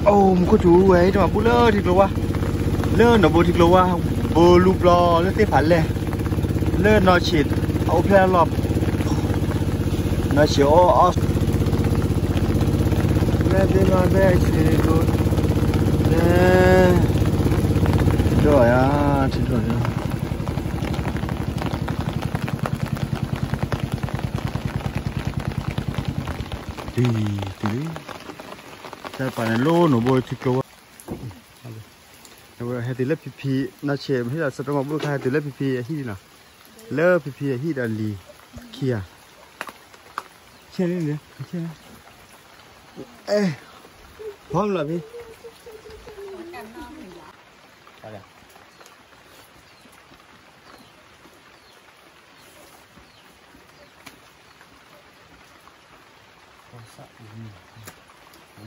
အိၣ် မူခိၣ်ထူဝဲ ဟဲတမၤဘူၣ်လၢထံကျိဝါ, လၢနီၢ်ဘိထံကျိဝါ, ဘိလူပျီလၢသ့ၣ်ဖးလဲၢ်, လၢနီၢ်ဆံးအအိၣ်ဖျဲၣ်လီၢ်, နီၢ်ဆံးအအိၣ်အီၣ်, လၢသ့ၣ်နီၢ်သ့ၣ်ဆံးဒိၣ်, လၢ, ထံဒိၣ်ယါ, ထံဒိၣ်ယါ တံၤတံၤ, တၢ်ပာ်န့ၣ်လၢနီၢ်ဘိထံကျိဝါ, ဟဲတုၤလၢဖံဖံ, နီၢ်ဆံးဟ့ၣ်ဒီးစတမၤဘူၣ်ခါ ဟဲတုၤလၢဖံဖံအဟံၣ်လီၤ, လၢဖံဖံအဟံၣ်ဒီးလံၤခံဂၤ, ဆဲးန့ၣ်, ဆဲး, အဲ, ဖီမလီၤဖံ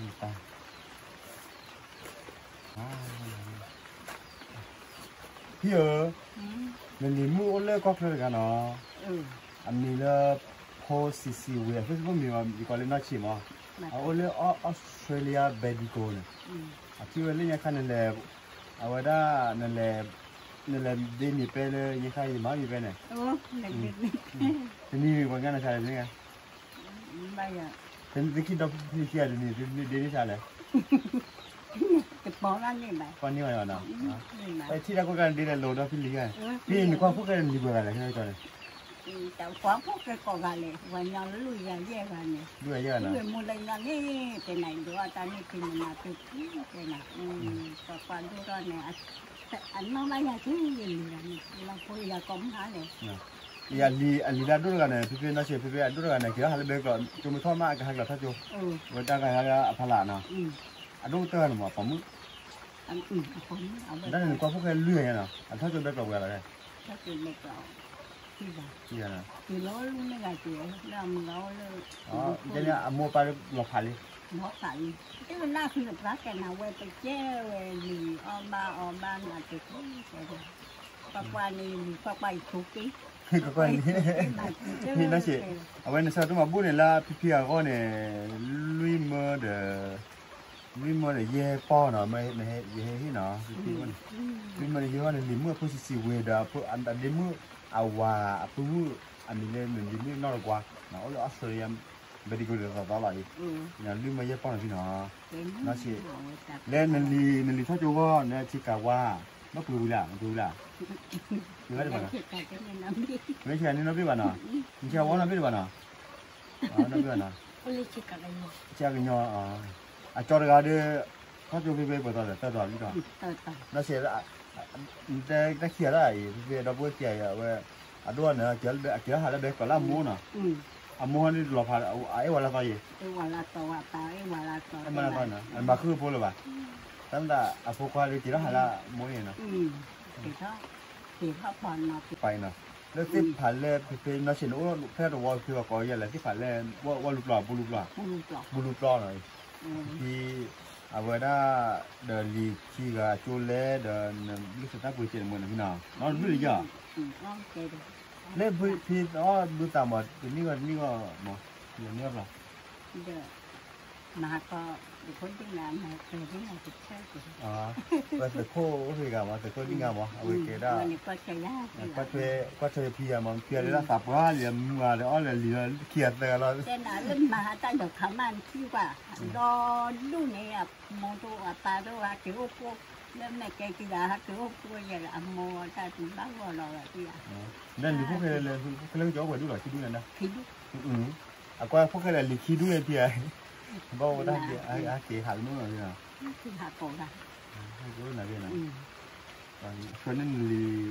ဖံဧၢ, နလံၤမုၣ်အိၣ်လၢကီၢ်ချၢတဂၤနီၤ, အမံၤလၢ ဖိစံးစံးဝ့ၤ အ Facebook မံၤ ယကိးလၢနီၢ်ဆံးမး, အအိၣ်လၢ Australia Bendigo န့ၣ်, အထံၣ်ဝဲလၢညါခါန့ၣ်လဲၣ်, အဝဲဒၣ် နလဲၤဒ့မံၤပဲလၢညါခါ ယမၤမံၤပဲန့ၣ်, တနံၤပှၤကညီနၤလဲၣ်, တနံၤသုခံဒီဖံခံဂၤတနံၤ ဒ့ဒ့ဆါလဲၣ်, တပီၤဘၣ်န့ၣ်ဘၣ်, ပီၤန့ၢ်ဘၣ်နီၤ, ထံၣ်တၢ်ကိးဂၤဒ့လဲၣ် လိၤဒီးဖံလံၤဂၤ, ဖံန့ၣ် နကွၢ်ဖိၣ်ဃဲလံၤပှဲၤဂၤလဲၣ် ခဲကီန့ၣ်, ကွၢ်ဖိၣ်ဃဲကိးဂၤလဲၣ် ပှၤကညီလၢလွံၢ်ဂၤယဲၢ်ဂၤန့ၣ်, လွံၢ်ဂၤယဲၢ်ဂၤနီၤ, မူလၢညါန့ၣ် တဲနၤဒိးအတၢ်န့ၣ် ဖံန့ၣ်မၤတ့ၢ်ဖံတဲနၤ, ပှၤကွၢ်ဒိၣ်ထီၣ်န့ၣ်, အနီၢ်ဘၣ်ယၤက့ၤလံၤဂၤန့ၣ် လီၤဖိယၤကိးမုၢ်ဟါလဲၣ် အလံၤအဒိၣ်တဂၤန့ၣ် ဖံဖံနီၢ်ဆံး ဖံဖံအဒိၣ်တဂၤန့ၣ် က့ၤထီၣ်ဟးလၢဘဲကျိး ကၠိမုၢ်ထီၣ်မး အကဟးကျိးထီၣ်ကၠိ, ဝဲတၢ်ကဟးလၢအဖီလာ်နီၤ, အဒိၣ်ကတၢၢ်ဂၤန့ၣ်မး အပိာ်မုၣ်, တၢ်န့ၣ်နကွၢ်ဖိၣ်ဃဲလွံၢ်ဂၤညါနီၤ အထီၣ်ကၠိဘဲကျိးပှဲၤဂၤလဲၣ်, ကဲန့ၣ်အမိၢ်အပၢ်လီၤဖးလံ, လီၤဖးလံ, တလၢ်ဃုပှၤကဲနၤဝဲတကဲဝဲလံၤအီၣ်ဘၣ်အီဘၣ်နၤတကဲ, ပှၤကွၢ်န့ၣ်လံၤ ပှၤကွၢ်အံၤဆိးက့, နီၢ်ဆံး, အဝဲန့ၣ် ဆၢတမၤဘူၣ်န့ၣ်လၢဖံဖံအဂီၢ်န့ၣ်, လွံၢ်မၢဒီး, လွံၢ်မၢဒီးယဲၢ်ပီၢ်နီၤ, ယဟဲဟ့ၣ်နီၤ, ဖံဖံအဂီၢ်န့ၣ်, လွံၢ်မၢဒီးယဲၢ်ပီၢ်န့ၣ် လံၤမုၣ်အဖိဆံးဆံးဝ့ၤဒီး အဒ့မုၣ်အဝၤအပုၢ်မုၣ်, အမံၤလၢလံၤမုၣ်နီၢ်တကွါ, အိၣ်လၢ Australia Bendigo ဒီးသီသီလီၤအံၤ, လွံၢ်မၢယဲၢ်ပီၢ်န့ၣ်ဖံနီၤ, နီၢ်ဆံး, လၢနလံၤထီၣ်ကၠိဂီၢ် နထံကၤဝါ, ဘၣ်ပှ့ၤဝံၤလၢ် ပှ့ၤဝံၤလၢ်, ပှ့ၤဘၣ်တဘၣ်နီၤ, မ့ၢ်ဆံးန့ၣ်နီၢ်ဘ့ၣ်ဘၣ်နီၤ, နထံကၤဝါနီၢ်ဘ့ၣ်တဘၣ်နီၤ, နီၢ်ဘ့ၣ်ဘၣ်နီၤ, ဆံးကညီ, အကၠီတဂၤဒီး, ထီၣ်ကၠိဖဲဖဲပှဲၤသီဒီး သၢသီလံဒီး, နီၢ်ဆံး, တၢ်ခံဂၤတၢ်အံၤ ဖဲဖဲဒီပုၢ်ဝဲၢ်ခံဂၤအံၤ အဝဲ, အဒိၣ်န့ၣ် အက့ၤဟးလၢဘဲကျိးလၢအမိၢ်နီၤ, အမိၢ်ဟီန့ၣ်လီၤဖး, အအဲၣ်ဝဲလၢသီယံၤ, အဲၣ်ဝဲလၢသီ, မၤဃုဖိလၢၤဘၣ်, တၢ်မ့ၢ်သးအဖိခွါဒီးက့ၤထီၣ်ဟးလၢအမိၢ်န့ၣ်နီၤ, ပှၤအံၤနီၤ, လၢသ့ၣ်ဖးလဲၢ်ဖဲဖဲနီၢ်ဆံးန့ၣ် အိၣ်ဖဲတဝီဖဲပှၤကိးယဲၢ်လဲၣ် သ့ၣ်ဖးလဲၢ် ဝဲလူပျီ ဘူလူပျီ, ဘူလူပျီနီၤ, ဖံဖံ, အဝဲဒၣ်, ဒီးလံၤခံဂၤကၠိလဲၣ်ဒီး နဘျုးစတၢ်ပှ့ၤစဲးတမုာ်န့ၣ်ဖံနီၤ, နီတဘျုးလၢယီၤ, လၢဖံဖံအီၣ်ဘုသးမး တနံၣ်ဂီၢ်တနံၣ်ဂီၢ်မး, ယမ့ၢ်အီၣ်ဘျီ မၤဟးကီ, သုးခိၣ်ဒံၣ်နၤ, မၤသုးခိၣ်ဒံၣ်နၤတဆၢ, ပှၤသုးခိၣ်အိၣ်ဖဲဂၤမး သုးခိၣ်ဒံၣ်နၤမး အဝဲကဲဒၣ်, ကွၢ်ထွဲဖံဂၤမး ဖံဂၤလၢဒၣ်သးပှၢ်လံ မုၢ်ဂၤဒီးအီၣ်လၢလံၤလီၤ ခံဂၤသၢဂၤလီၤ, တဲနၤလၢမၤဟးတၢ်ဒီးခါမးနထံၣ်ကွၢ်, ဒီဒူၣ်န့ၣ် အမိၢ်တအိၣ်အပၢ်တအိၣ် ဟးက့ၤအိၣ်ဃိ, လၢမဲာ်ကဲက့ၤဂၤ ဟးက့ၤအိၣ်ဃိယဲၢ်လၢအမိၢ်တၢ်တဘၣ်ဂီၢ်လီၤဝဲသ့ၣ်ဧါ, လၢလံၤဖိခဲလၢာ် လၢလံၤဖိခဲလၢာ်ကၠီအိၣ်ပှဲၤဒူၣ်လီၤ ခံဒူၣ်န့ၣ်, အကွၢ်ဖိၣ်ဃဲလၢာ်လံၤခံဒူၣ်န့ၣ်ဖံဧါ, ဘၣ်ဝဲတၢ်ဟဲက့ၤဟးက့ၤဟးကနူၣ်လီၤ, ဟဲက့ၤအိၣ်နၤဖံနီၤ, အဃိန့ၣ်လံၤ,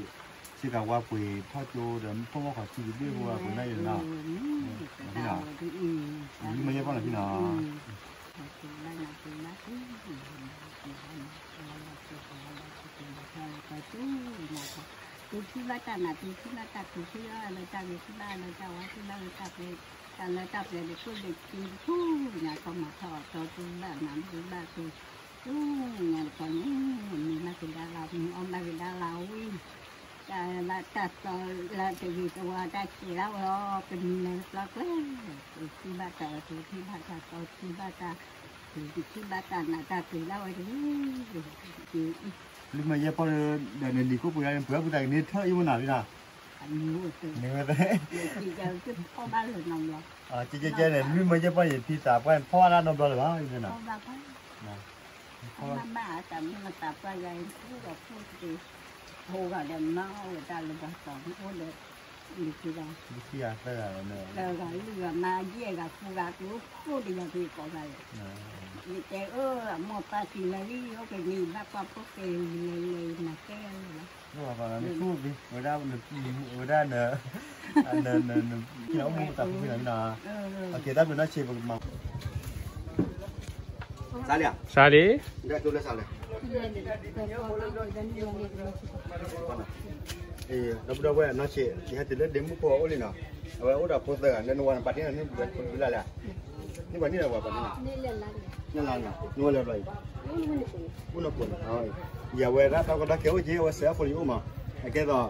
စ့ၢ်ကီးဝါပှ့ၤထီၣ်ကၠိဒီး ဖိမုၣ်ခီၣ်ထံးတဘ့ၣ်ဖိဝဲပှ့ၤနၢ်ယဲၢ်နီၤ, ဖံနီၤ, လံၤမ့ၢ်ယဲၢ်ပီၢ်နီၤဖံနီၤ, သုထံၣ်ဘၣ်တၢ်နၤ သုထံၣ်ဘၣ်တၢ် သုထံၣ်ဘၣ်တၢ် သုထံၣ်ဘၣ်လၢတၢ်ဂ့ၤ ထံၣ်ဘၣ်လၢတၢ်ဝါ ထံၣ်ဘၣ်လၢတၢ်ပျဲ တၢ်လၢတၢ်ပျဲ တခိၣ်လၢခံ ထူၣ်ညါကီၢ်မၤထီၣ်အီၤ တီထူၣ်ဘၣ်နၤ ထူၣ်ဘၣ်သု ထူၣ်ညါတကီၢ်န့ၣ် မ့ၢ်ဘၣ်ကဒါလၢ မ့ၢ်အီၣ်ဘၣ်ကဒါလၢဝံၤ တၢ်ဘၣ်တၢ်တီလၢတဂ့ၤတဝါ တၢ်စဲးလၢဝဲအီၤ ပနံၤလၢပျီကျဲ သုထံၣ်ဘၣ်တၢ် သုထံၣ်ဘၣ်တၢ်တီ ထံၣ်ဘၣ်တၢ် ယထံၣ်ဘၣ်တၢ်နးတၢ်တုၤဒၣ်ဝဲတဂ့ၤ, လွံၢ်မၢယဲၢ်ပီၢ်ဒီး နလံၤကိၣ်ပှ့ၤဒၣ်န့ၣ် ပှ့ၤအီၣ်ပှၤတၢ်ကန့ၢ်ထၢၣ်အံၤမနၤလံနီၤ, န့ၣ်ဝဲ, ကဲကဲန့ၣ် လွံၢ်မၢယဲၢ်ပီၢ်န့ၣ် ဖံသးပှၢ်ဖီၣ်ဒၣ်နီတဘျီလၢၤဘၣ်, ဘၣ်ဘၣ် တၢ်မ့ၢ်မတၤပှၢ်ယၤ အိၣ်ဒီးဖိတက့ၢ်, ဖိဂၤဒီးမါအိၣ်ဝဲတၢ်လၢပှၤသီန့ၣ် အိၣ်ဒီး လံၤခံဂၤ, သၢဂၤလံဂၤမါယဲၢ်ဂၤဃုဂၤ ကအိၣ်ခိၣ်တယၤက့ၤကိးဂၤလီၤ, ယတဲအၢ အမိၢ်ပၢ်သံလၢလံ အိၣ်က့ၤန့ၣ် ဘၣ်ကွၢ်ဖိၣ်ဃဲလဲၤလဲၤမၤကဲလီၤ, ဝဲဒၣ် ဝဲဒၣ်နအိၣ်မူပသးဖုဖုနီၤ, တၢ်ဘျုးနီၢ်ဆံးပကမၤ စးလံ, စးလံ, ဒီပုၢ်ဒီဝဲၢ်နီၢ်ဆံး ယဟဲတုၤလၢဒ့မုၣ်ဖိအအိၣ်လံနီၤ, အဝဲအိၣ်ဒီးဖိသၢဂၤ လၢနဝၤနပာ်တ့ၢ်နၤန့ၣ် ဘျုးလၢ်လၢ်, န့ၢ်ပှၤန့ၢ်ဒီးပှၤပာ်တ့ၢ်နၤ, နလၢ်လၢ်, နဝၤလၢဘျီအံၤ, အိၣ်နီၢ်ခိန့ၣ်, ယဝဲဒၣ်တၢ်ကီတၢ်ခဲအိၣ်က့ၤ အဝဲစဲးအဖိလံအိၣ်မး, အကဲသိး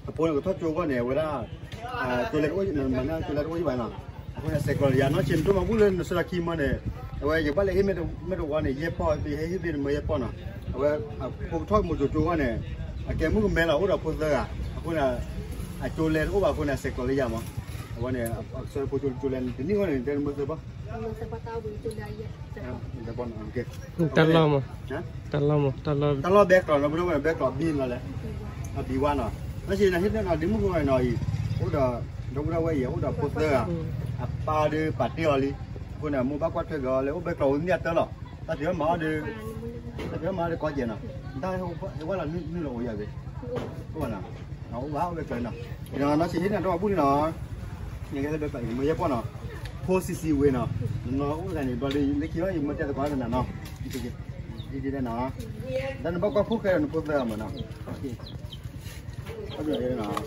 အဖိန့ၣ်ကထီၣ်ကၠိဂီၢ်န့ၣ် အဝဲဒၣ် ကၠိလဲတအိၣ် မၤန့ၢ်ကၠိလဲတအိၣ်ယံၤဘၣ်နီၤ, အဃိန့ၣ် စဲးကျိးလၢယၤနီၢ်ဆံး နဒိၣ်မၤဘူၣ်လၢနဆၢလီၤခံမီန့ၣ်, အဝဲယကဘၣ်လဲၤဟ့ၣ်မ့ၢ်တဝီန့ၣ် ယဲၢ်ပီၢ် ယဟဲဟ့ၣ်မ့ၢ်တမၢယဲၢ်ပီၢ်နီၤ, အဝဲအဖိကထီၣ်ကၠိကၠိဂီၢ်န့ၣ်, အကဲမုၣ်ကမဲလီၤ အိၣ်ဒီးဖိသၢဂၤ, အဃိန့ၣ် အကၠိလဲတအိၣ်ဘၣ်အဃိန့ၣ် အစဲးကျိးလၢယၤမး, အဝဲန့ၣ် အကဆၢဖိကၠိလဲန့ၣ် တနံၣ်ဂီၢ်န့ၣ် တဲမၢသၢပီၢ် တၢ်လီၢ်မး, တၢ်လီၢ်မး, တၢ်လီၢ်ဘဲကျိးနီၤ ပဒိၣ်ဝဲဘဲကျိးဘံနီၤလဲၣ်, အဘံဝါနီၤ, လၢဆံးနဟ့ၣ်နီၤ ဒ့မုၣ်ဖိနီၤအံၤ, အိၣ်ဒီး ဒီပုၢ်ဒီဝဲၢ်အံၤ အိၣ်ဒီးဖိသၢဂၤ, အပၢ်ဒီးပာ်တ့ၢ်အီၤလံ, အဃိန့ၣ် အမိၢ်ဘၣ်ကွၢ်ထွဲက့ၤအီၤလၢ အိၣ်ဘဲကျိးဝဲမ့ၢ်အတၢၢ်လီၤ, တၢ်ဖံးမၤအီၤဒီး, တၢ်ဖံးမၤအီၤဒီးကီကဲးနီၤ, တၢ်ဟဲဝဲလီၤနုာ်လီၤအိၣ်ယၤဂ့ၤ, အိၣ်ဘၣ်နီၤ, အိၣ်ဘၣ်အိၣ်ဘဲကျိးနီၤ, နီၢ်ဆံးဟ့ၣ်နၤတၢ်မၤဘူၣ်လံနီၤ နကဲလၢဘဲကျိးအံၤ မၢယဲၢ်ပီၢ်နီၤ, ဖိဆံးဆံးဝ့ၤနီၤ, နအိၣ်တဂၤန့ၣ်ဘျီဒီး လၢခံလီၤ ယမၢတဲသကိးနၤနီၤ, ဒ်ဒ်နီၤ, ဒီးနဘၣ်ကွၢ်ဖိၣ်ဃဲဒီးနဖိသၢဂၤမးနီၤ, တၢ်ဘျုးနီၤ,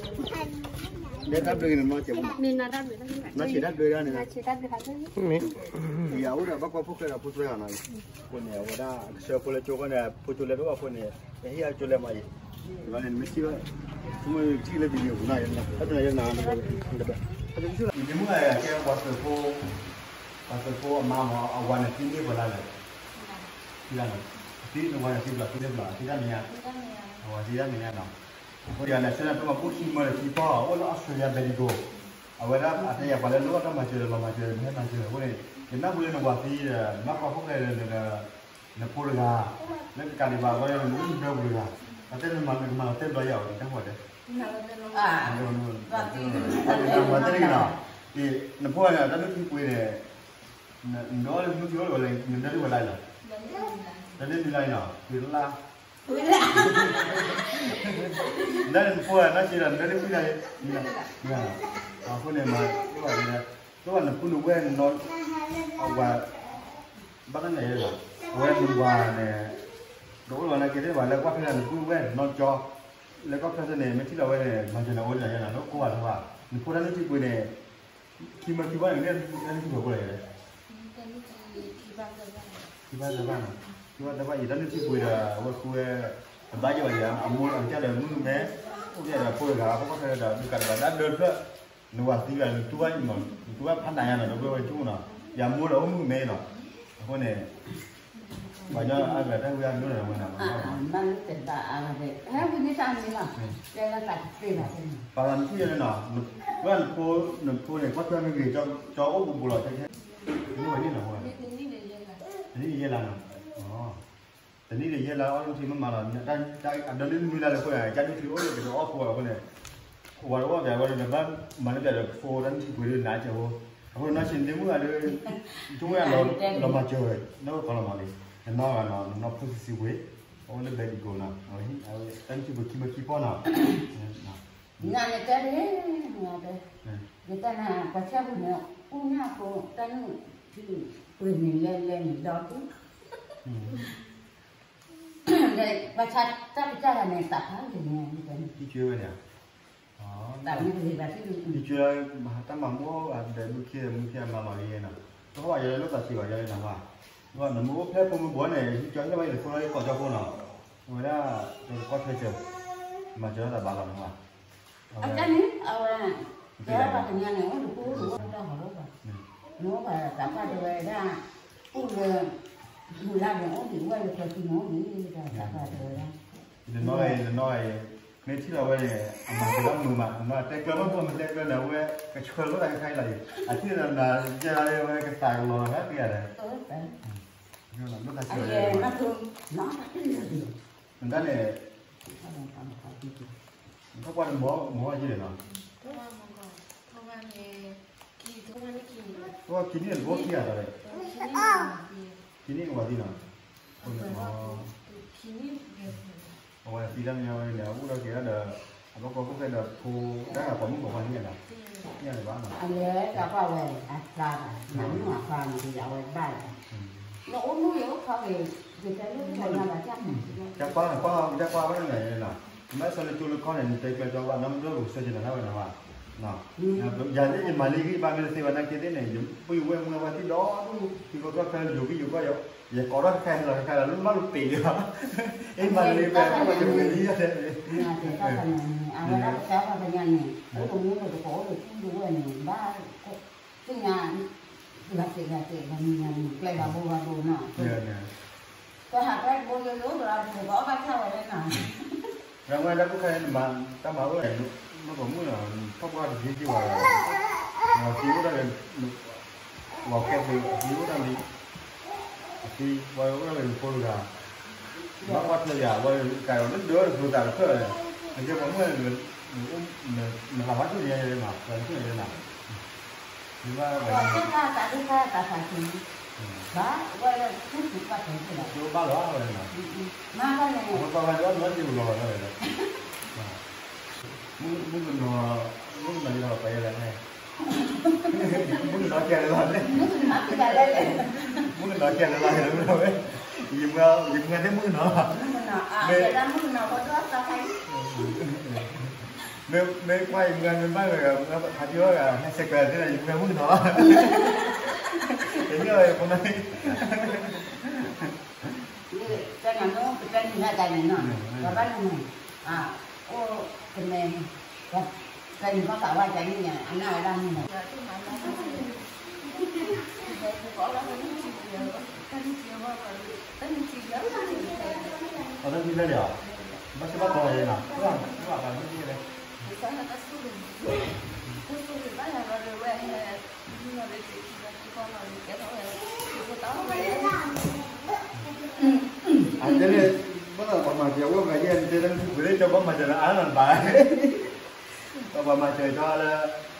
ဒဲတၢ်ဘျုးဂ့ၤန့ၣ်နီၤကဲး, နီၢ်ဆံးတၢ်ဘျုးဒၣ်န့ၣ်, ယအိၣ်ဒီးဘၣ်ကွၢ်ဖိၣ်ဃဲဒီးဖိသၢဂၤနီၤ, အဃိန့ၣ် အဝဲဒၣ်ကဆၢဖိလၢကၠိဂီၢ်န့ၣ် ဖိကၠိလဲတအိၣ်ဘၣ်အဃိန့ၣ် ယဟ့ၣ်အကၠိလဲမးအံၤ, ဘၣ်န့ၣ် နမ့ၢ်ထံၣ်ဘၣ်, မ့ၢ်ထံၣ်လၢ video ပူၤနီၤ, တၢ်ဘျုးနီၤ, ယမ့ၢ်ကဲပှၤသုးဖိ, ပှၤသုးဖိအမါမး အဝၤန့ၣ်သံန့ၢ်ပှဲၤလါလဲၣ်, သံလါနီၤ, အသံနဝၤန့ၣ်သံဘျီ သံလၢဘျီ အသံတၢ်မဲာ်ညါ, အဝၤသံတၢ်မဲာ်ညါနီၤ, အဃိယၤန့ၣ် ဆၢနၤတၢ်မၤဘူၣ်ခံမၢဒီးခံပီၢ် အိၣ်လၢ Australia Bendigo, အဝဲဒၣ်အတဲယၤပှၤလၢလိၣ်ဘၣ်တၢ်မၤစၢၤဒီး လီၤမၤစၢၤ မ့ၢ်ဟဲမၤစၢၤအဃိန့ၣ် ယနၢ်ဟူလၢနဝၤသံဒီး နဘၣ်ကွၢ်ဖိၣ်ဃဲဒီး နဖိတဂၤ, လၢကကးဒံးဘၣ်အဂီၢ် နအိၣ်နဒၢပူၤတဂၤ, အတဲနမၤနကမၤလီၤတဲာ်ဘျီယၤအီၤ နတၢ်ဟူတဲ, ပှၤတဲန့ၣ်နီၤ, နဖိန့ၣ် တၢ်နုၢ်ထံပှ့ၤန့ၣ်, နဒိးလၢနုၢ်ထံအိၣ်ဝဲလဲၣ် နဒၢလၢဝဲလါလီၤ, တၢ်နုၢ်ထံလါနီၤ ပှ့ၤလါ လၢနဖိနီၢ်ဆံးဒီး နဒၢလၢဝဲလါ, အဃိန့ၣ်မၤ တဘၣ်နဖုနဝဲၢ်နီၤ, အဝၤ ဘၣ်သနာ်ယဲလီၤ, အဝဲနဝၤန့ၣ် တအိၣ်လီၤနာ်က့သ့ၣ်ဘၣ် လၢကွၢ်ထွဲနပုၢ်ဝဲၢ်နီၢ်ကၠီ, လၢကွၢ်ထွဲသ့ၣ်န့ၣ် မ့ၢ်ထံၣ်လီၤဝဲန့ၣ် မၤစၢၤနၤအိၣ်လၢနၤယဲလီၤ နကိးဘၣ်လၢၤဘၣ်, နဖိတၢ်နုၢ်ထံပှ့ၤန့ၣ် ခံမၢခံပီၢ်န့ၣ် နတၢ်နုၢ်ထံပှ့ၤဖိလီၤယဲလဲၣ်, ခံဘၣ်သၢဘၣ်နီၤ, ခံဘၣ်သၢဘၣ်အံၤ တၢ်နုၢ်ထံပှ့ၤဒီး အဝဲဃုဝဲ တဘၣ်ယဲဘၣ်ယဲ အမိၢ်အကစၢ်ဒီးမုၣ်ကမဲ, အိၣ်ကဲဒီးဖိတဂၤ အဖိခွါခဲဒီး ဒုးကးတဘၣ် ဒၣ်ဒၢဖျၢၣ် နဝၤသံလၢ နတူၢ်ဘၣ်အံၤမး နတူၢ်ဘၣ်ဖးနးညါနီၤ ဒီပုၢ်ဝဲၢ်ကၠူၣ်နီၤ, ယမိၢ်ဒီးအိၣ်မုၣ်ကမဲနီၤ, အဃိန့ၣ် ပှၤညီအါဂၤတၢ်ဝံအါဒိၣ်န့ၣ် ဝဲနၤမး, ပှၤသးနထံၣ်ယဲလၢနီၤ, ဝဲနဖိ နဖိန့ၣ် ကွၢ်ထွဲမ့ၢ်ဂ့ၤ ကၠီအိၣ်ဘူးဘူးလီၤ ခဲခဲ, တနံၣ်န့ၣ်ယဲလါနီၤ, တနံၣ်န့ၣ်ယဲလါ အီၣ်နုၢ်ထံမ့ၢ်မးလီၤ, အဒိနုၢ်နုၢ်လါလၢအဃိန့ၣ် ကၢ်နုၢ်ထံအိၣ်လၢကဒီးအီၣ်ဖိအဃိန့ၣ်, ဝၤတအိၣ်ဘၣ် ဝဲဒီးဘၣ်မၤလၢပျၢၤဒီးဖိ တၢ်နုၢ်ထံပှ့ၤဒုးနးကဲးဖိ, အဃိန့ၣ် နီၢ်ဆံး နဒ့မုၣ်ဂၤဒီး နထူၣ်ဝဲလီၤမၤစၢၤ, နီၢ်ကီလီၤမးလံ, နနီၢ်ဂၤနီၤ နနီၢ်ဖိဆံးဆံးဝ့ၤ, အအိၣ်လၢ Bendigo နီၤ, တၢ်နုၢ်ထံပှ့ၤခံမၢခံပီၢ်နီၤ, နတဲဒ်, နတဲနၤ ပှၤဆၢပူၤန့ၣ် အူညၣ်ဖိ တၢ်နုၢ်ထံပှ့ၤန့ၣ်လဲၤလဲၤန့ၣ်ဒီဒူၣ် ဘၣ်ဆၣ်တၢ်ကစၢ်ဒၣ်န့ၣ် သးဖးဂ့ၤန့ၣ် ဟံးကွံာ်ဝဲန့ၣ်, ဟံးကွံာ်ဝဲ တၢ်မၤမူအီၣ်ဒီး မုၢ်ခံမုၢ်ခံအမၤလီၤဂ့ၤနီၤ, တခီဘၣ်ယဲလၢသးဆံးဘၣ် ယဲလၢနဟါ, နမ့ၢ်အိၣ်ဖျဲၣ်ဖိမုၢ်ဘှီးန့ၣ် ဟံးကၠီဟံးဘၣ်ယဲ ဖိလီၤယဲ ကိးကၠီဖိနီၤ, အဝဲဒၣ် တကီၢ်ထွဲစၢၤ, မၤစၢၤတၢ်ဘၣ်လီၤနဟါ, အတၢ်န့ၣ် အဝဲ တဲဘၣ်တနံၤန့ၣ် အိၣ်တကူအိၣ်တဝီတၢ်ဟီၣ်လီၤဘၣ်, နအိၣ်ဘၣ်သးပှၢ်တဲဝဲဒၣ် အိၣ်လၢ မုၢ်လၢ်န့ၣ်အိၣ်ဒံးဝဲလၢကၢၤသံန့ၣ်အိၣ်ဒံးဒီးတၢ်ပာ်တဝဲဒၣ် တနီၤအံၤ တနီၤအံၤ မ့ၢ်ထံၣ်လီၤဝဲန့ၣ် အမၤက့ၤလီၤမုာ်မး တနီၤတဲကျၢၤဘၣ် မ့ၢ်တဲကျၢၤန့ၣ် အဝဲကဆှၢလိာ်သးခဲခါအံၤလီၤအံၤ အထံၣ်ဒီးနၤယါလၢဝဲကသးကလီၤလီၤခဲခါအံၤဒီး နတၢ်ဆၢ နကွၢ်တမီၤမီၤယဲၢ်နီၤ ခံနံၣ်န့ၣ်တဘိခံဂၤဒီး ခံနံၣ်ကဝၤသံနီၤ အဝဲသံတၢ်မညီဝဲန့ၣ် အအိၣ်ဒီးက့ၤဒီး အဘၣ်ကီဖိၣ်ဃဲဒီးဖိ တၢ်ဂၤပိာ်မုၣ်ပိာ်ခွါန့ၣ်နီၤ န့ၣ်လၢၤဘၣ်နီၤ အလဲၤတၢ်ကွၢ်ဝဲအသးဘၣ် မၤမုၢ်အခွါန့ၣ်ဒီးအဝဲဘၣ်လီၤ နအိၣ်မူယအိၣ်ခီဂ့ၤ ယတဲလၢပှၤညါဘၣ် တၢ်ကွၢ်ကွၢ်တၢ်ကွၢ်ဘၣ်န့ၣ်နီၤ မ့ၢ်ဆၢလၢကၠိလၢကီၢ်န့ၣ် နတဲကျၢၤကၠီဘၣ် နီၢ်မုၢ်ဒိၣ်ပကဆၢက့ၤနၤနၢ်ဝဲနီၤဘၣ် ယၤသ့ၣ်ယမၤလံဂံၢ်ဘါမ့ၢ်တသ့ဘၣ်နာ်က့သ့ၣ်န့ၣ် ယပှ့ၤဝဲမွဲဝဲသ့ၣ်ဒီဒူၣ် ထံကီၢ်ချၢယိၤဂံၢ်ယိၤကီၢ်ယီၤ ယကိးထီၣ်တခါဟဲလီၤတခါဒီး လၢမ့ၢ်လူၤပ့ၤလီၤ အ့ၣ်မၤတလံဖဲ ပှၤယိၤဂံၢ်ယိၤတဲ အဝဲဒၣ်ပတဲဖဲပညါန့ၣ် အိၣ်တမူဒီးတကိးအိၣ်တထူတဝဲၢ်န့ၣ် ဘၣ် သ့ၣ်ညါ ဂၤသ့ၣ်ဂၤသ့ၣ် ဂၤမံၤဂၤမံၤ ကျဲဂၤဘိဂၤဘိနီၤ ကဟးဖဲတဘိယိယိဒီးအပူၤကအီၣ်ဘၣ်ဆၣ်ဝဲလဲၣ်နီၤ ရဝဲတၢ်ဖိခါန့ၣ် တၢ်မၤအိၣ် မ့ၢ်ပိာ်မုၣ်နီၤ ထီၣ်ပှၢ်တက့ၢ်က့ၢ်ဝဲ သံအိၣ်ဒၣ်လၢ ဝၤကဲသ့ သံအိၣ်ဒၣ်လံ အသံ ဝဲအိၣ်ဒၣ်လၢနဖိတဂၤ ဘၣ်ကွၢ်ထွဲယၤ ဝဲကးလၢဒၢတဖိသးတဖျၢၣ် နကဲပိာ်မုၣ် နသးဝါထူၣ်န့ၣ်ယဲလၢနီၤ သးဝါထူၣ်န့ၣ်ယဲလၢနီၤ နဘၣ်ဝဲ တၢ်သးဒိၣ်တၢ်သးဆံး ဘၣ်ဝဲလၢထူၣ်ပှၢ်တဖျၢၣ်လီၤ ဘၣ်လီၤဝဲနီၤ မၤဘၣ်လဲၣ် ပှၤပှၤဂၤန့ၣ် အီၣ်နွံတံၢ်ပူၤလီၤဝဲလီၤ မုၣ်ကနီၤ မုၣ်ကနီၤယလီၤပှၤယဲလဲၣ်န့ၣ် မုၣ်ကနီၤကဲလၢလီၤန့ၣ် မုၣ်ကနီၤကဲလၢလီၤန့ၣ် ယမၤ ယမၤသ့ၣ်မုၣ်ကနီၤ မ့ၢ် မ့ၢ်ကွၢ်ယမၤမ့ၢ်ဘၣ်ဝဲ ဖးထံဝဲဂၤ ဟဲဆဲးကျိးသ့ၣ်ဒီး ယမၤမုၣ်ကနီၤ တမ့ၢ်ဝဲ ပမၤ တနၤမ့ၢ်အိၣ်ကတၢၢ်နံၤဟဲတၢ်န့ၣ်နီၤ ပဘၣ်နုၤမုၢ် အိၣ်ကမဲ ကနံၤဘၣ်ကးဝဲတၢ်န့ၣ် အနၢ်ဝဲဒၣ်မုၢ်နီၤ အတၢ်ထံၣ်ဖဲလဲၣ်ဧါ ဘၣ်ဆၣ်ဘၣ်တီၤလဲၣ်နီၤ ဘၣ်ဘၣ်ဘၣ်ဘၣ်ဘၣ်ဘၣ်ဘၣ် အတဲန့ၣ် ဘၣ်သးပှၤမၤစၢၤ အဝဲမၤစၢၤ အဝဲမၤစၢၤ ပှၤမၤစၢၤလၢအါလီၤဘၣ် ပှၤမၤစၢၤ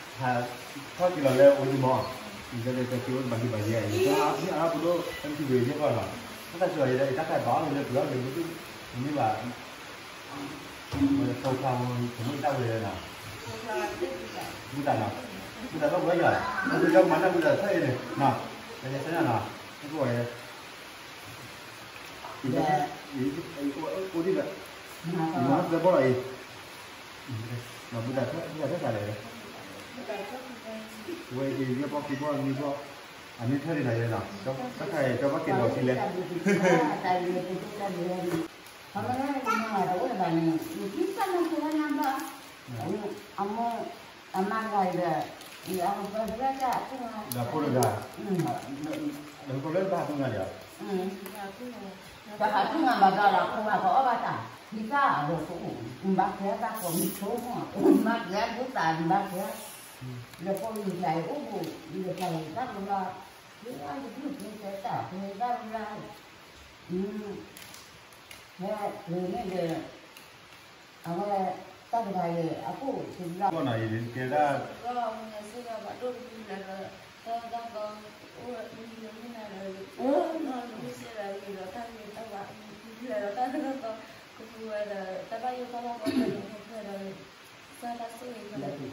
ကၠီလၢ ဟးထီၣ်က့ၤလီၤလၢအိၣ်ယမီၤ ယတဲလၢကၠီက့ၤအိၣ်ဘၣ်ဟံးဘၣ်ယဲ ယတဲအါပဒိၣ် တၢ်မထံၣ်ဝဲယဲၢ်ကီၢ်လီၤ တၢ်သးစၢ်ယဲ တၢ်ခါဘၣ်အီၣ်လၢပှၤအီၣ်က့ၤဘုသူၣ် မ့ၢ်ဘၣ် ဝဲဖိခွါဖိ ကမ့ၢ်တၢ်ဝဲလီၤ ဘူၣ်တၢ်နီၤ ဘူၣ်တၢ်ဘၣ်ဝဲယွၤ ဘူၣ်တၢ်မၤတၢ်ဘူၣ်တၢ်ဆၢအံၤန့ၣ် နီၤ ကယဲၢ်ဆၢနီၤ ကဝဲ အိၣ်ဒံးဘၣ် မၤသၢဘီၣ်လီၤအံၤ မၤဘူၣ်တၢ်ထၢၣ်သးလဲၣ် ဝဲအံၤ ယဲၢ်ဘီၣ်ခံဘီၣ်နွံဘီၣ် အနွံထၢၣ်ဒံးနီၤယဲနီၤ တၢ်ခါအံၤ ကၠီဘၣ်က့ၤဒီးဆံလဲၣ် ခီမ့ၢ်လၢနမၤတအိၣ်တဘၣ်န့ၣ် နထံၣ်တၢ်နီၢ်ခိဝဲနၤဘၣ် အမိၢ် အမါတဂၤအံၤဒီး အပၢ်တဂၤ ဒီးဖိတဂၤ ဒီးဖိလၢတၢ်ဟးထူၣ်နၤဒီး တၢ်ဟးထူၣ်နၤဘၣ်ဒီး ဖိဂၤကအီၣ်ဘၣ်တၢ် ဒ်တၢ်အဂီၢ်ကအိၣ် နဘၣ်ကဲတၢ်ကိးမံၤဆိကမိၣ် နဘၣ်ကဲဒိသး နဘၣ်ကဲ လၢဖိလံၤတဂၤအံၤအိၣ်ဘိ လၢတၢ်ဂ့ၢ်တၢ်ကျိၤလီၤ လၢအတဘျုးကဲတၢ် တၢ်ကျိၤလီၤ ဖဲန့ၣ်ဒီး အဝဲ တၢ်တဂၤအံၤ အခိၣ်တဘျီ ကီၢ်နီၤအံၤ ကဲဒၣ် ကီၢ်မုၢ်နၤစ့ၢ်ကီး ဘၣ်ဒိၣ်တမံၤလၢဒီး တၢ်တၢ်ကီ အိၣ်မံၤလၢမုၢ်နၤဒီး နီၢ်မုၢ်စ့ၢ်ဒီး ဂ့ၤဒီးတၢ်ဂ့ၤတၢ်ဝါ မံၤလၢဒီးတၢ်တၢ်ကီ ကပူၤဝဲဒီး တၢ်ဘၣ်ယိၣ်တၢ်ဘၣ်ဘီ ကဲဒီး ကဲဒီး ကစၢ်တၢ်ဆိၣ်ဂ့ၤ ပအိၣ်ဒီး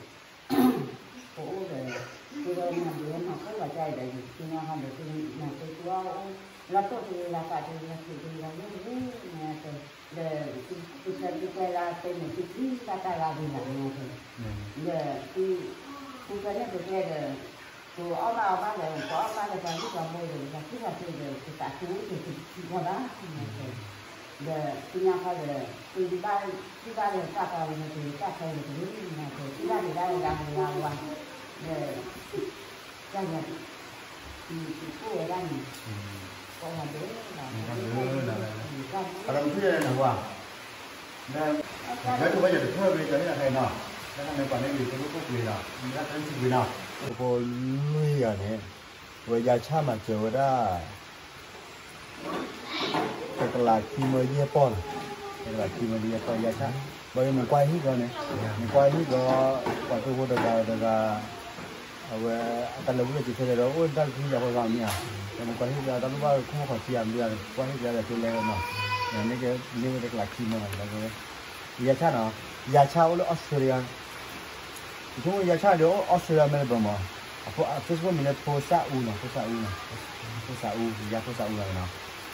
သုဝဲမၤဒ်ဝဲမၤကိၣ်လီၤတၢ်အံၤဒီး ယသ့ၣ်ညါဟီဒီး သုမၤသုကွၢ်အိၣ် လီၤတိၢ်တဂ့ၤ လီၤသးတဂ့ၤ လီၤဆံးတဂ့ၤ လီၤမုၢ်တဂ့ၤ မ့ၢ်တဲ ဒီး သုဆၢသုပှဲၤလၢတဲန့ၣ် သုသံသၣ်တၢ်လၢဒ်လဲၣ်မ့ၢ်တဲ ဒီး သု သုဆၢန့ၣ်ပတဲဒီး ပအီၣ်ဘၣ်အီဘၣ်ဒီး ပအီၣ်ဘၣ်ဒီးပှၤဂုၢ်ပှၤဘိဒီး ပှၤသူၣ်ပှၤသးဒီး ပသးသံအိၣ်က့ၤသုထံကီၢ်ဘၣ် မ့ၢ်တဲ ဒီးသ့ၣ်ညါခီဒီး သုဘၣ် သုဘၣ်လဲၤတၢ်ပှၤဝဲန့ၣ် တၢ်ခဲလၢာ်တဂ့ၤ မ့ၢ်တဲ သုဘၣ်ဒံးဒၣ်ဝဲဒၣ်ဝဲဒၣ်ဝဲ ဒီး တၢ်ယၤ အတမုၢ်ယဲၢ်နဝါ, လၢတဘၣ်ယတဖျၢၣ်ဂ့ၤ ကန့ၣ်အခဲနီၤ, လၢနမ့ၢ်ပှၤန့ၣ်ဂ့ၤ တလိၣ်ခိၣ်ကွံာ်နီၤ, မ့ၢ်ဒၣ်တၢ်ထံကွံာ်နီၤ, ဖိလွံၢ်ဂၤန့ၣ်, ဝဲယါဆၣ်မၤစၢၤဝဲဒၣ် တကလးခံမၢယဲၢ်ပီၢ်နီၤ, တကလးခံမၢယဲၢ်ပီၢ်ယါဆၣ်, ဘၣ်ယိၣ်နကွၢ်ဟံၣ်ကီန့ၣ်, နကွၢ်ဟံၣ်ကီ, ပှၤတိၢ်ဖိတဂၤတဂၤ, အဝဲအတၢ်လဲၤဝံၤလၢက့ၤထဲလဲၣ်ဒီး အိၣ်တၢ်ကံယၤဃီဂၤမ့ၢ်ဧါ, ဒီးနကွၢ်ဟံၣ်ကီတၢ်လိၣ်ဘၣ်ခိၣ်မီၢ်ခီၣ်ထံးဧါ မ့ၢ်ကွၢ်ဟံၣ်ကီဒီးက့ၤလဲၤနီၤ, န့ၣ်က့ၤန့ၢ်ဝဲတကလးခံမၢနီၤ, ယါဆၣ်နီၤ, ယါဆၣ်အိၣ်လၢ Australia ယဆိကမိၣ်ယါဆၣ်ဒီးအိၣ် Australia Melbourne မး, အ Facebook မံၤလၢဖိစၣ်အူနီၤ, ဖိစၣ်အူနီၤ, ဖိစၣ်အူ, ယါဖိစၣ်အူလီၤနီၤ,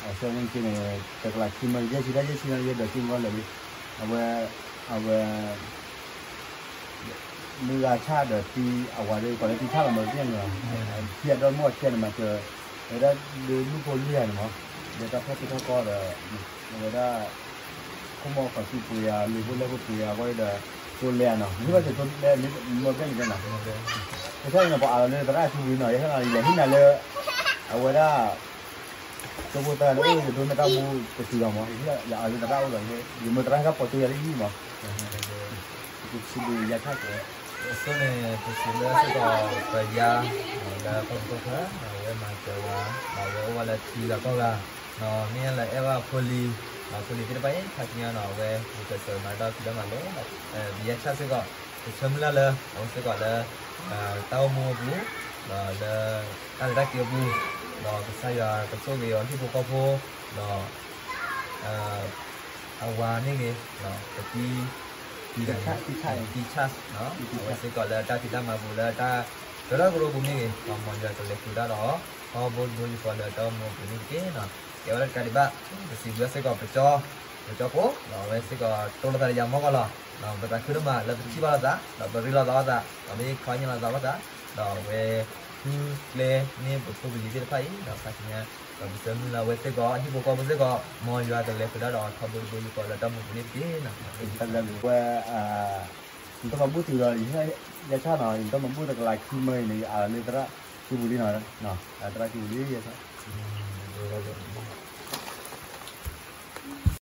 အဆၢန့ၣ်က့န့ၣ် တကလးခံမၢယဲၢ်ဆံတၢ်ယဲၢ်ဆံနီၤ ယဲၢ်ဒီးဆံမၢလၢာ်လံ, အဝဲ, အဝဲ မုၢ်ဂၤဆၣ်ဒီးတံၤအဝၤဒီး ပှၤလၢတံၤဆၣ်လီၤမၢ်သ့ၣ်န့ၣ်လီၤ, ထံအဒီမုၢ်အီၤထံန့ၣ်မၤစၢၤ, ဝဲဒၣ်ဒုးမုၢ်ဖိလွံၢ်ဂၤန့ၣ်မး, ဒီးတၢ်ဖီၣ်ထံဖီၣ်ကီဒီး, အဝဲဒၣ် ခိၣ်မီၢ်ခီၣ်ထံးပှ့ၤဧါ လံာ်ဖိလဲၢ်ဖိပှ့ၤဧါ ဝဲဒီး ကၠိလဲၢ်ဧါနီၤ, မ့ၢ်ဘၣ်စၢၤကၠိလဲၢ် မ့ၢ်ဘၣ်န့ၣ်နီၤ, ယဲၢ်ဆၣ်န့ၣ် ပှၤအးလီၤလၢသရၣ်ထံဝံၤနီၤ, ယဲၢ်ဆၣ်န့ၣ် ယလဲၤဟံးနၤလၢ အဝဲဒၣ် ကၠိဖိသၢဂၤလၢအိၣ် ယဒိးန့ၢ်တၢ်မူတတုၤလီၤမး, ယအးလၢသရၣ်အိၣ်ဒီး ယမၢသရၣ်ဟဲဖီၣ်တိၤယၤလၢယံၣ်မး, ယစံးဘျုးယါဆၣ်ကဲ, အဃိန့ၣ် ပစံးဘျုးစ့ၢ်ကီးပယါ လၢကီၢ်ပူၤကီၢ်ချၢ အဝဲမၤစၢၤဝဲ, အဝဲအိၣ်ဝဲလၢထံဂၤကီၢ်ဂၤ, မ့ၢ်လၢအဲၣ်ဝဲဖိလံၤ, ဖိလံၤသ့ၣ်တဖၣ်အံၤ ခါဆူညါနီၤ အဝဲ ပကစၢၤမၤတၢ်ဖံးတၢ်မၤလီၤ, ပယါဆၣ်စ့ၢ်ကီး ပဆၢမုၢ်လၢ်လၢ အဝဲစ့ၢ်ကီးလၢ တၢ်အိၣ်မူအပူၤ, ဒီးလၢ တၢ်လဲၤတၢ်က့ၤအပူၤ, ဒီးကစၢ်ယွၤကဆိၣ်ဂ့ၤအီၤဟံၣ်ဖိဃီဖိ, ဒီး အဝၤမ့ၢ်ဂ့ၤ, ကသံၣ်, ကသံၣ်ဆၣ်, အဝဲစ့ၢ်ကီးလၢတၢ်ဖံးတၢ်မၤပူၤလၢတၢ် ကရၢကရိပူၤမ့ၢ်ဂ့ၤ, မ်ယွၤကလဲၤဃုာ်တၢ်ဒီး ထီဘိတဘိယူၢ်ဃီလၢတၢ်အိၣ်မူအပူၤန့ၣ်တက့ၢ်. ကဲဝဲဒၣ်တကးဒံးဘၣ်, ပစံးဘျုးစ့ၢ်ကီးပကၠီ, ပကၠီဖိ, ဒီးအဝဲစ့ၢ်ကီးတိၢ်လိာ်သးဒီးယၤမီၢ်ကီၢ်လီၤ. ပသးခုဒိၣ်မးလၢပထံၣ်ဘၣ်လိာ်သး, ဒီးပရ့လိာ်သးလိာ်သး, ဒီးမ့ၢ်ခီညါလိာ်သးလိာ်သး, ဒီးအဝဲ ဃုကျဲန့ၢ်ပဖိပလံၤသ့ၣ်တဖၣ်အံၤ, ဒီးခါဆူညါ ဒီးပဆၢမုၢ်လၢ်အဝဲစ့ၢ်ကီး ဟံၣ်ဖိဃီဖိစ့ၢ်ကီး မ်ယွၤကလဲၤဃုာ်တၢ်ဒီးထီဘိတဘိယူၢ်ဃီလၢတၢ်အိၣ်မူအပူၤန့ၣ်တက့ၢ်. ဝဲ နတမၤဘူၣ်တုၤဒီး ယဆၣ်နီၤ, ယတမၤဘူၣ်တကလးခံမၢအံၤန့ၣ် ယအးလၢသရၣ်စုပူၤလံနီၤ, သရၣ်စုပူၤလံယဆၣ်.